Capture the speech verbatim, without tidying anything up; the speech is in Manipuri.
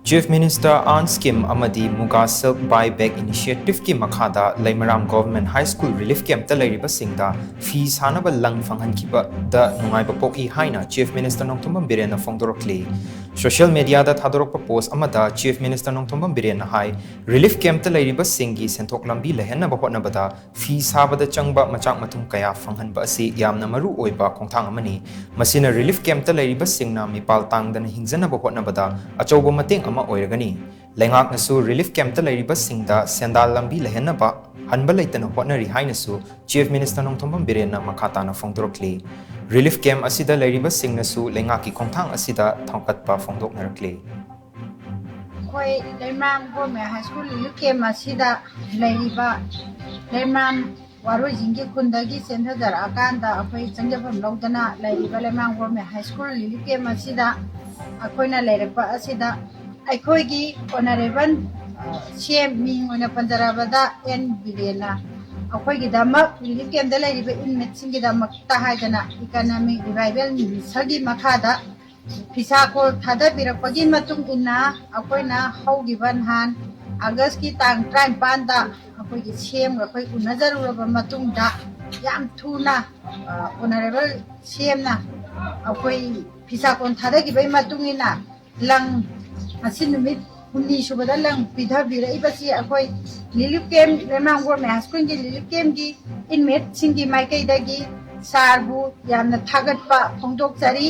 Chief Minister Earn Scheme ꯑꯃꯗꯤ Muga Silk Buy Back Initiativeꯀꯤ ꯃꯈꯥꯗ ꯂꯩꯃꯔꯥꯝ Government High School relief campꯇ ꯂꯩꯔꯤꯕꯁꯤꯡꯗ ꯐꯤ ꯁꯥꯅꯕ ꯂꯪ ꯐꯪꯍꯟꯈꯤꯕꯗ ꯅꯨꯡꯉꯥꯏꯕ ꯄꯣꯛꯏ ꯍꯥꯏꯅ Chief Minister Nongthombam ꯕꯤꯔꯦꯟꯅ ꯐꯣꯡꯗꯣꯔꯛꯂꯤ꯫ Social mediaꯗ ꯊꯥꯗꯣꯔꯛꯄ post ꯑꯃꯗ Chief Minister ꯅꯣꯡꯊꯣꯝꯕꯝ ꯕꯤꯔꯦꯟꯅ ꯍꯥꯏ, relief campꯇ ꯂꯩꯔꯤꯕꯁꯤꯡꯒꯤ ꯁꯦꯟꯊꯣꯛ ꯂꯝꯕꯤ ꯂꯩꯍꯟꯅꯕ ꯍꯣꯠꯅꯕꯗ ꯐꯤ ꯁꯥꯕꯗ ꯆꯪꯕ ꯃꯆꯥꯛ ꯃꯊꯨꯝ ꯀꯌꯥ ꯐꯪꯍꯟꯕ ꯑꯁꯤ ꯌꯥꯝꯅ ꯃꯔꯨ ꯑꯣꯏꯕ ꯈꯣꯡꯊꯥꯡ ꯑꯃꯅꯤ꯫ ꯃꯁꯤꯅ relief campꯇ ꯂꯩꯔꯤꯕꯁꯤꯡꯅ ꯃꯤꯄꯥꯜ ꯇꯥꯡꯗꯅ ꯍꯤꯡꯖꯅꯕ ꯍꯣꯠꯅꯕꯗ ꯑꯆꯧꯕ ꯃꯇꯦꯡ ꯑꯃ ꯑꯣꯏꯔꯒꯅꯤ꯫ ꯂꯩꯉꯥꯛꯅꯁꯨ relief campꯇ ꯂꯩꯔꯤꯕꯁꯤꯡꯗ ꯁꯦꯟꯗꯥꯜ ꯂꯝꯕꯤ ꯂꯩꯍꯟꯅꯕ ꯍꯟꯕ ꯂꯩꯇꯅ ꯍꯣꯠꯅꯔꯤ ꯍꯥꯏꯅꯁꯨ Chief Minister ꯅꯣꯡꯊꯣꯝꯕꯝ ꯕꯤꯔꯦꯟꯅ ꯃꯈꯥ ꯇꯥꯅ ꯐꯣꯡꯗꯣꯔꯛꯂꯤ꯫ Relief camp ꯑꯁꯤꯗ ꯂꯩꯔꯤꯕꯁꯤꯡꯅꯁꯨ ꯂꯩꯉꯥꯛꯀꯤ ꯈꯣꯡꯊꯥꯡ ꯑꯁꯤꯗ ꯊꯧꯒꯠꯄ ꯐꯣꯡꯗꯣꯛꯅꯔꯛꯂꯤ꯫ ꯑꯩꯈꯣꯏ ꯂꯩꯃꯔꯥꯝ Government High School relief camp ꯑꯁꯤꯗ ꯂꯩꯔꯤꯕ ꯂꯩꯃꯔꯥꯝ ꯋꯥꯔꯣꯏꯁꯤꯡꯒꯤ ꯈꯨꯟꯗꯒꯤ ꯆꯦꯟꯊꯖꯔꯛꯑꯀꯥꯟꯗ ꯑꯩꯈꯣꯏ ꯆꯪꯖꯐꯝ ꯂꯧꯗꯅ ꯂꯩꯔꯤꯕ ꯂꯩꯃꯔꯥꯝ Government High School relief camp ꯑꯁꯤꯗ ꯑꯩꯈꯣꯏꯅ ꯂꯩꯔꯛꯄ ꯑꯁꯤꯗ ꯑꯩꯈꯣꯏꯒꯤ Honourable CM ꯃꯤꯡ ꯑꯣꯏꯅ ꯄꯟꯖꯔꯕꯗ ꯑꯦꯟ ꯕꯤꯔꯦꯟꯅ ꯑꯩꯈꯣꯏꯒꯤꯗꯃꯛ relief campꯗ ꯂꯩꯔꯤꯕ inmateꯁꯤꯡꯒꯤꯗꯃꯛꯇ ꯍꯥꯏꯗꯅ Economic Revival Ministerꯒꯤ ꯃꯈꯥꯗ ꯐꯤꯁꯥꯀꯣꯜ ꯊꯥꯗꯕꯤꯔꯛꯄꯒꯤ ꯃꯇꯨꯡ ꯏꯟꯅ ꯑꯩꯈꯣꯏꯅ ꯍꯧꯈꯤꯕ ꯅꯍꯥꯟ Augustꯀꯤ ꯇꯥꯡ ꯇꯔꯥꯅꯤꯄꯥꯟꯗ ꯑꯩꯈꯣꯏꯒꯤ CMꯒ ꯑꯩꯈꯣꯏ ꯎꯅꯖꯔꯨꯔꯕ ꯃꯇꯨꯡꯗ ꯌꯥꯝ ꯊꯨꯅ Honourable CMꯅ ꯑꯩꯈꯣꯏ ꯐꯤꯁꯥꯀꯣꯜ ꯊꯥꯗꯈꯤꯕꯒꯤ ꯃꯇꯨꯡ ꯏꯟꯅ ꯂꯪ ꯉꯁꯤ ꯅꯨꯃꯤꯠ ꯍꯨꯝꯅꯤ ꯁꯨꯕꯗ ꯂꯪ ꯄꯤꯊꯕꯤꯔꯛꯏꯕꯁꯤ ꯑꯩꯈꯣꯏ relief camp ꯂꯩꯃꯔꯥꯝ Government High Schoolꯒꯤ relief campꯀꯤ inmateꯁꯤꯡꯒꯤ ꯃꯥꯏꯀꯩꯗꯒꯤ sirꯕꯨ ꯌꯥꯝꯅ ꯊꯥꯒꯠꯄ ꯐꯣꯡꯗꯣꯛꯆꯔꯤ꯫